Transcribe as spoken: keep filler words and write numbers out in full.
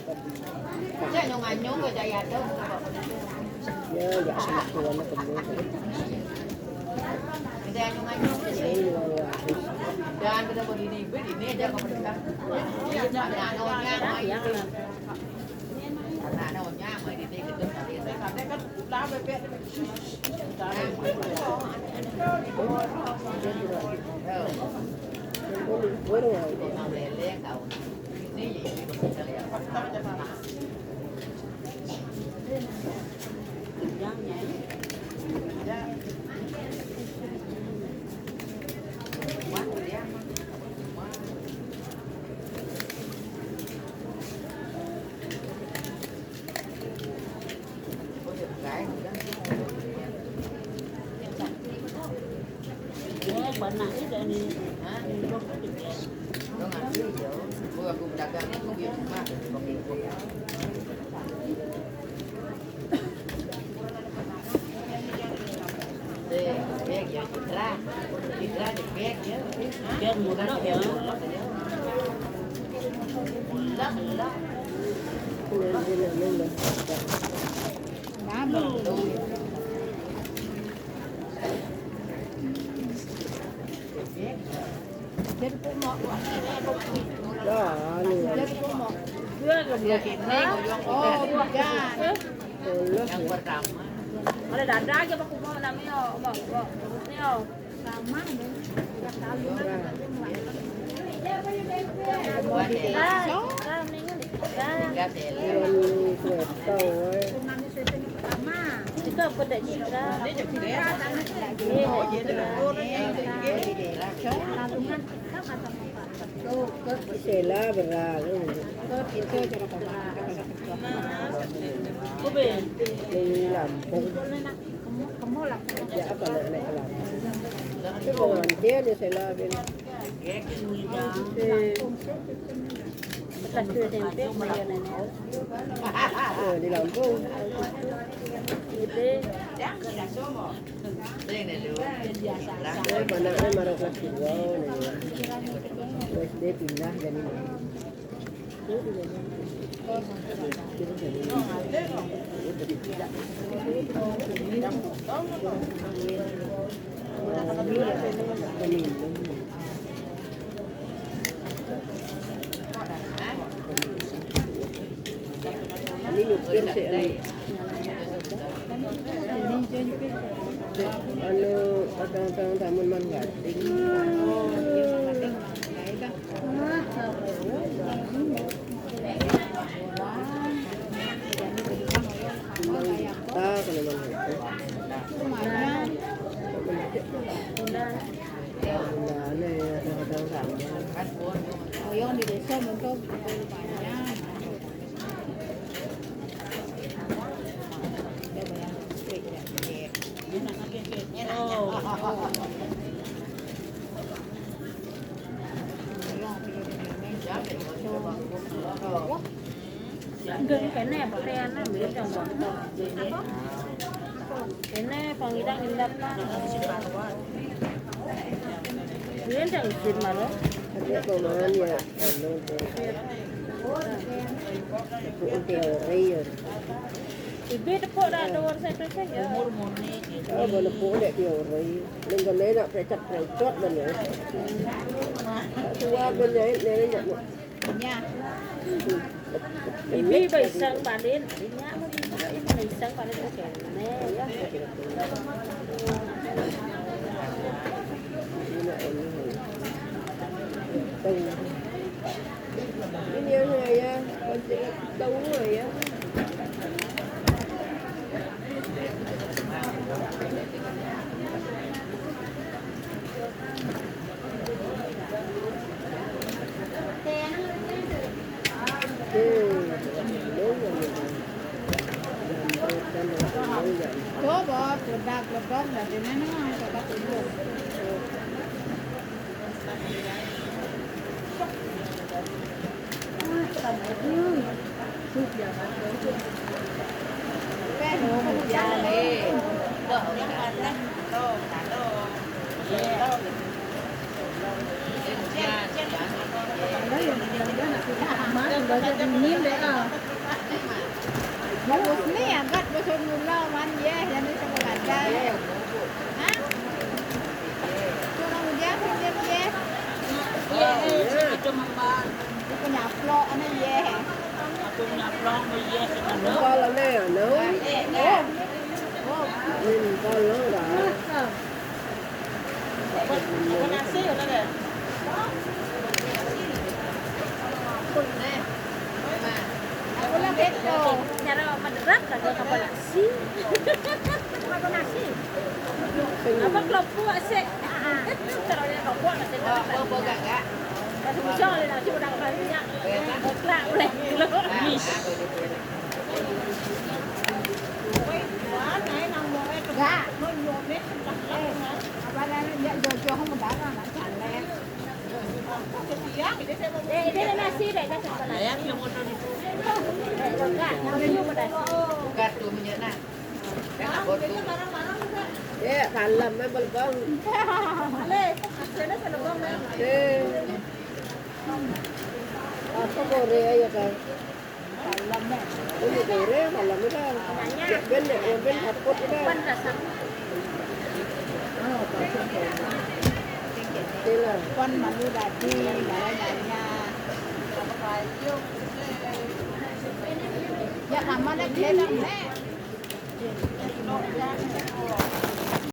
Ya, ya, sama tuan aku. Iya, iya. Dan kita begini, begini aja pemerintah. Iya, iya. Anak-anaknya, anak-anaknya, Ada dada aja aku mau namanya, mau, mau, mau. Itu apa tak citra? Iya, tak citra. Sela berat. Ini Lampung. Ya, apa nak, nak Lampung? Tapi pengantin dia Sela bin. Eh. Bekas tu tempe, mayo nenek. Oh, di Lampung. Gede. Eh, anaknya marah kelas dua, nih. S D pindah jadi. Ini nyupir sih, ini. Anu, kadang-kadang tamun manggating. Manggating, kalau manggating. Lumayan. Nah, ini ada kadang-kadang. Oh, yang di desa mungkin lumayan. Enggak, kene apa kene, beda, Bang. Kene panggilan indah, Pak. Dia udah izin malah. Tapi kok malam ya, anu tuh. Itu udah, iya. Ibu tepuk dah, ada orang saya tu saja. Oh, boleh pun dek dia orang. Minggu ni nak pecah-pecah mana? Tua boleh ni nak. Ya. Ibi ba isang balin, inya mo di ba isang balin, okay. Ne, ya. Ini yang saya, tahu ya. Coba, geledak-gledok, nggak ada mana, coba tidur. Ada yang mudah-mudahan aku tak aman, udah jadi dingin deh, ah. Bagus nih, angkat bosan mula, man, ya, jadi sama ada. Hah? Orang udah, udah, ya. Iya, iya, iya, cuma mbak. Aku nyaplok, aneh, ya. Aku nyaplok, iya, cuma. Kalau nih, anu. Oh. Oh. Ini kalau enggak. Apa nasi udah deh? Aku lah beto. Cara Madura kagak apa nasi. Apa nasi? Apa kelompok sih? Caranya kelompok nasi. Bawa, bawa, bawa gak? Masih bisa oleh nasi udah banyak. Beklak boleh. Enggak. Apa namanya? Dia jodoh sama darah, nak cantik. Eh, dia nasi deh, dia sebelah. Buka tuh minyak nah. Ya, salam, eh, belebong. Eh. Apa Korea ya, kan? Ini Korea, salam, eh, kan? Ya, ben, ya, ben, hapot, eh, kan? Sila. Pon malu dadi, malu nanya. Ya, sama lah, dia dah, Nek.